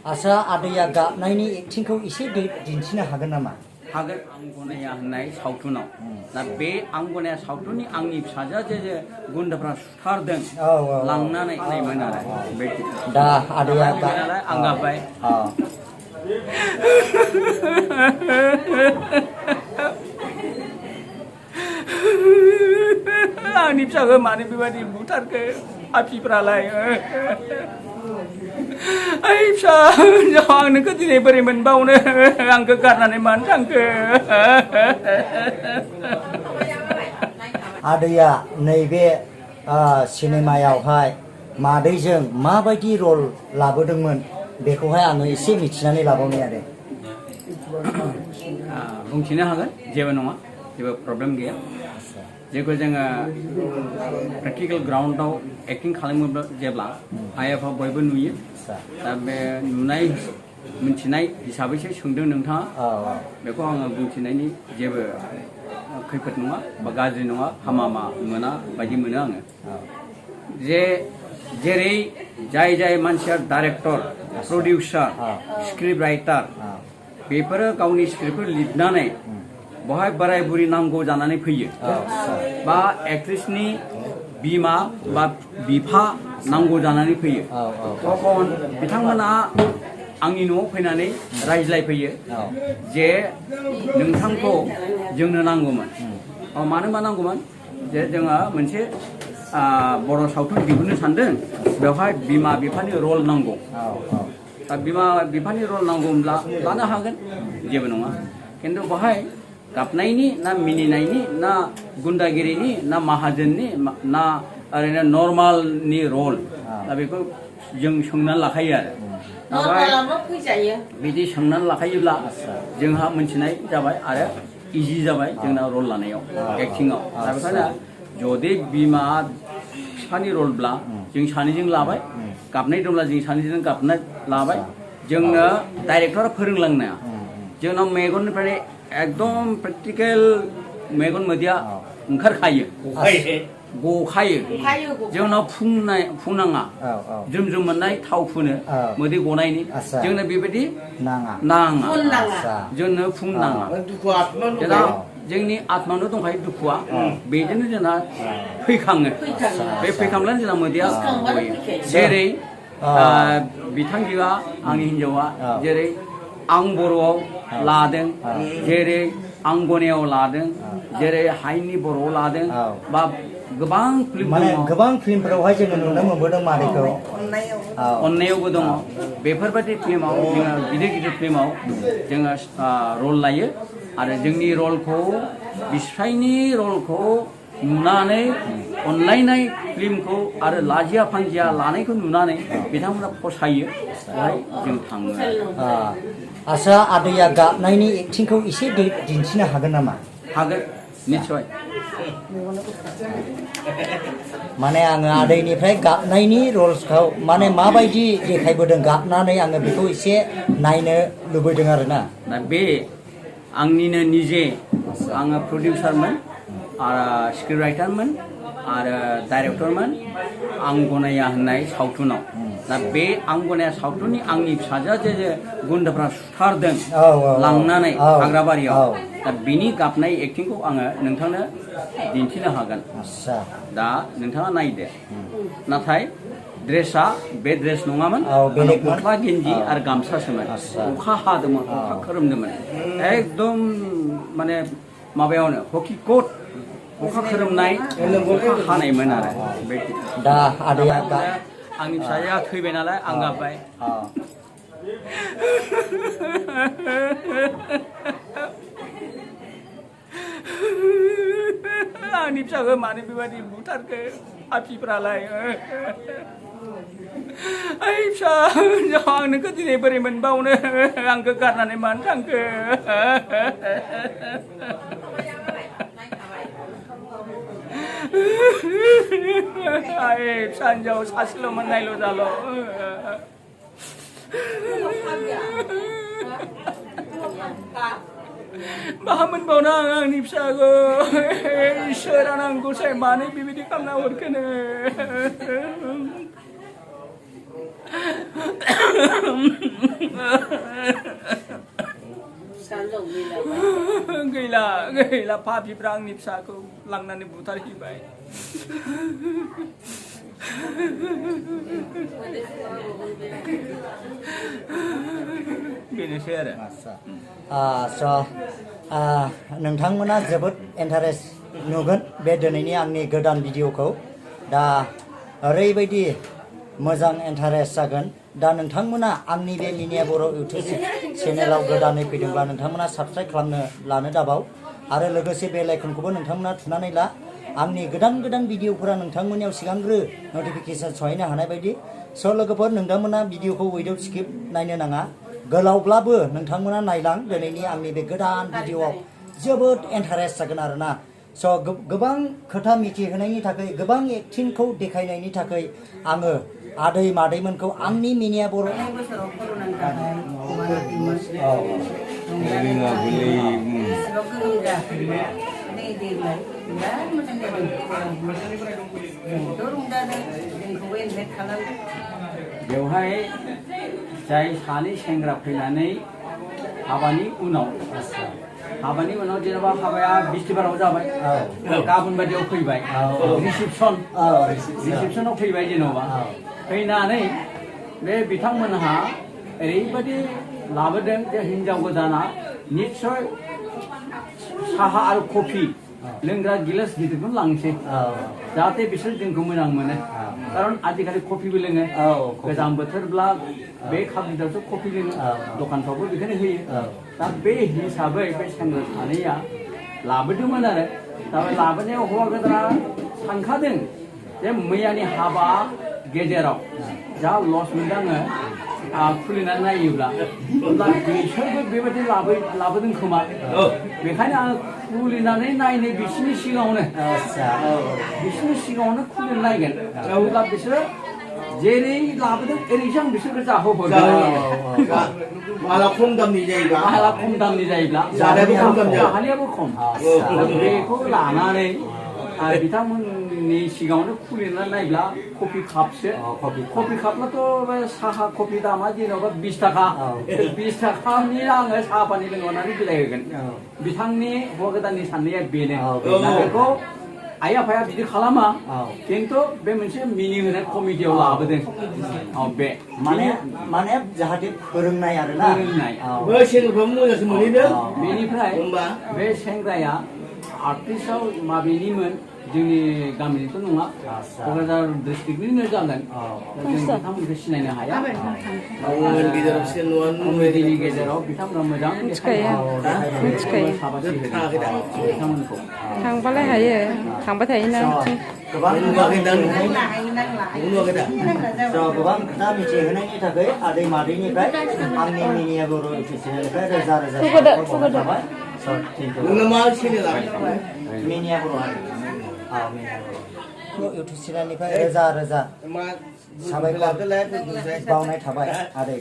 आसा आदैया गाबनायनि एक्टिंखौ एसे दिन्थिनो हागोन नामा? हागोन। आं गनाया होननाय सावथुनाव दा बे आं गनाया सावथुननि आंनि फिसाजोआ जे गुन्दाफ्रा सुथारदों लांनानै नायमोन आरो बे दा आदैया आं गाबबाय। आंनि फिसाखौ मानो बेबायदि बुथारखो आफिफ्रालाय ओइ फिसा आं नोंखौ दिनै बोरै मोनबावनो आंखौ गारनानै मानो थांखो आदैया नैबे सिनेमायावहाय मादैजों माबायदि रल लाबोदोंमोन बेखौहाय आङो एसे मिथिनानै लाबावनि आरो बुंथिनो हागोन जेबो नङा जेबो प्रब्लेम गैया जेखौ जोङो प्रेक्टिकेल ग्राउन्डआव एक्टिं खालामोब्ला जेब्ला आइ आफा बयबो नुयो दा बे नुनाय मिथिनाय हिसाबैसो सोंदों नोंथाङा बेखौ आङो बुंथिनायनि जेबो खैफोद नङा बा गाज्रि नङा हामा मोना बायदि मोनो आङो जेरै जाय मानसिया डाइरेक्टर प्रडिउसार स्क्रिप्ट राइटार बेफोरो गावनि स्क्रिप्टखौ लिरनानै बहाय बोराय बुरि नांगौ जानानै फैयो बा एक्ट्रेसनि बिमा बा बिफा नांगौ जानानै फैयो तखन बिथांमोना आंनि न'आव फैनानै रायज्लायफैयो जे नोंथांखौ जोंनो नांगौमोन मानोबा नांगौमोन जे जोङो मोनसे बर' सावथुन दिहुननो सानदों बेवहाय बिमा बिफानि रल नांगौ दा बिमा बिफानि रल नांगौब्ला लानो हागोन जेबो नङा खिन्थु बेवहाय गाबनायनि ना मिनिनायनि ना गुन्दागिरिनि ना माहाजोननि ना ओरैनो नर्मालनि रल दा बेखौ जों सोंनानै लाखायो आरो बिदि सोंनानै लाखायोब्ला जोंहा मोनथिनाय जाबाय आरो इजि जाबाय जोंना रल लानायाव एक्टिंआव दा बेखायनो जुदि बिमा बिफानि रलब्ला जों सानैजों लाबाय गाबनाय दंब्ला जों सानैजों गाबनाय लाबाय जोंनो डाइरेक्टरा फोरोंलांनाया जोंनाव मेगननिफ्राय एकदम प्रेक्टिकेल मेगन मोदैया ओंखारखायो गखायो जोंनाव फुंनाङा जोम मोननाय थाव फुनो मोदै गनायनि जोंनो बेबायदि नाङा जोंनो फुंनाङा जोंनि आत्मायावनो दंखायो दुखुआ बेजोंनो जोंना फैखाङो बे फैखांब्लानो जोंना मोदैया गयो जेरै बिथांजोआ आंनि हिन्जावा जेरै आं बर'आव लादों जेरै आं गनायाव लादों जेरै हायनि बर'आव लादों बा गोबां फिल्म गोबां फिल्मफोरावहाय जोङो नुनो मोनबोदों मादैखौ अननायावबो दङ बेफोरबायदि फिल्माव जोङो गिदिर फिल्माव जोङो रल लायो आरो जोंनि रलखौ बिस्रायनि रलखौ नुनानै अनलायनाय फिल्मखौ आरो लाजिया फांजिया लानायखौ नुनानै बिथांमोना फसायो बेवहाय जों थाङो आसा आदैया गाबनायनि एक्टिंखौ एसे दिन्थिनो हागोन नामा? हागोन निस्सय माने आङो आदैनिफ्राय गाबनायनि रल्सखौ माने माबायदि देखायबोदों गाबनानै आङो बेखौ एसे नायनो लुबैदों आरोना दा बे आंनिनो निजे आङो प्रडिउसारमोन आरो स्क्रिप्ट राइटारमोन आरो डाइरेक्टरमोन आं गनाया होननाय सावथुनाव दा बे आं गनाया सावथुननि आंनि फिसाजोआ जे गुन्दाफ्रा सुथारदों लांनानै हाग्राबारियाव दा बिनि गाबनाय एक्टिंखौ आङो नोंथांनो दिन्थिनो हागोन दा नोंथाङा नायदो नाथाय ड्रेसा बे ड्रेस नङामोन गस्ला गेन्जि आरो गामसासोमोन अखा हादोंमोन अखा खोरोमदोंमोन एकदम माने माबायावनो हकि कोट अखा खोरोमनाय अखा हानायमोन आरो दा आदैया आंनि फिसाजोआ थैबाय नालाय आं गाबबाय आंनि फिसाखौ मानो बेबायदि बुथारखो आफिफ्रालाय ओइ फिसा आं नोंखौ दिनै बोरै मोनबावनो आंखौ गारनानै मानो थांखो फिसा हिन्जाव सासेल' मोननायल' जाल' मा मोनबावनो आं आंनि फिसाखौ इसोर आं गसाय मानो बेबायदि खालामना हरखोनो गैला पापिफ्रा आंनि फिसाखौ लांनानै बुथारहैबाय बेनोसै आरो नोंथांमोना जोबोद इन्टारेस्ट नुगोन बे दिनैनि आंनि गोदान भिडिअखौ दा ओरैबायदि मोजां इन्टारेस्ट जागोन दा नोंथांमोना आंनि बे मिनिया बर' इउटुब चेनेलाव गोदानै फैदोंब्ला नोंथांमोना साबस्क्राइब खालामनो लानो दाबाव आरो लोगोसे बेल आइकनखौबो नोंथांमोना थुनानै ला आंनि गोदान भिडिअफोरा नोंथांमोननियाव सिगांग्रो नटिफिकेसन सहैनो हानाय बायदि स' लोगोफोर नोंथांमोना भिडिअखौ उइदाउट स्किप नायनो नाङा गोलावब्लाबो नोंथांमोना नायलां दिनैनि आंनि बे गोदान भिडिअआव जोबोद इन्टारेस्ट जागोन आरोना स' गोबां खोथा मिथिहोनायनि थाखाय गोबां एक्टिंखौ देखायनायनि थाखाय आङो आदै मादैमोनखौ आंनि मिनिया बर' बेवहाय जाय सानै सेंग्रा फैनानै हाबानि उनाव जेनेबा हाबाया बिस्थिबाराव जाबाय गाबोन बायदियाव फैबाय रिसिपसनाव फैबाय जेन'बा फैनानै बे बिथांमोनहा ओरैबायदि लाबोदों जे हिनजाव गोदाना निस्सय साहा आरो कफि लोंग्रा गिलास गिदिरखौनो लांसै जाहाथे बिसोर जोंखौ मोजां मोनो खारन आजिखालि कफिबो लोङो गोजां बोथोरब्ला बे काप गिदिरावसो कफि लोङो दखानफ्रावबो बेखौनो होयो दा बे हिसाबै बे सेंग्रा सानैया लाबोदोंमोन आरो दा लाबोनायाव हौवा गोदाना सानखादों जे मैयानि हाबा गेजेराव जा लस मोनदों आङो खुलिनानै नायोब्ला अब्ला बिसोरबो बेबायदि लाबोदों खोमा बेखायनो आङो खुलिनानै नायनो बिसोरनि सिगाङावनो खुलिनानै नायगोन अब्ला बिसोरो जेरै लाबोदों ओरैसो आं बिसोरखौ जाहोहरगोन माला खम दामनि जायोब्ला जानायाबो खम बेखौ लानानै बिथांमोननि सिगाङावनो खुलिनानै नायब्ला कफि कापसो कफि कापब्लाथ' साहा कफि दामा जेन'बा 20 थाखा 20 थाखानि आङो साहा पानि लोंहरनानै बिलाइ होगोन बिथांनि हौवा गोदाननि साननाया बेनो बेखौ आइ आफाया बिदि खालामा खिन्थु बे मोनसे मिनिं होनाय कमिटियाव लाबोदों बे माने जाहाथे फोरोंनाय आरोना बेनिफ्राय बे सेंग्राया आर्टिस्टआव माबेनिमोन जोंनि गामिनिथ' नङा क'क्राझार डिस्ट्रिक्टनिनो जागोन जों बिथांमोनखौ सिनायनो हाया कमेडिनि गेजेराव बिथांमोना मोजां बिथांमोनखौ थांबालाय हायो थांबाय थायोना गोबां खोथा मिथिहोनायनि थाखाय आदै मादैनिफ्राय आंनि मिनिया बर' इउटुब चेनेलनिफ्राय रोजा थाबाय मिनिया बर' इउटुब चेनेलनिफ्राय रोजा साबायखर बावनाय थाबाय आदै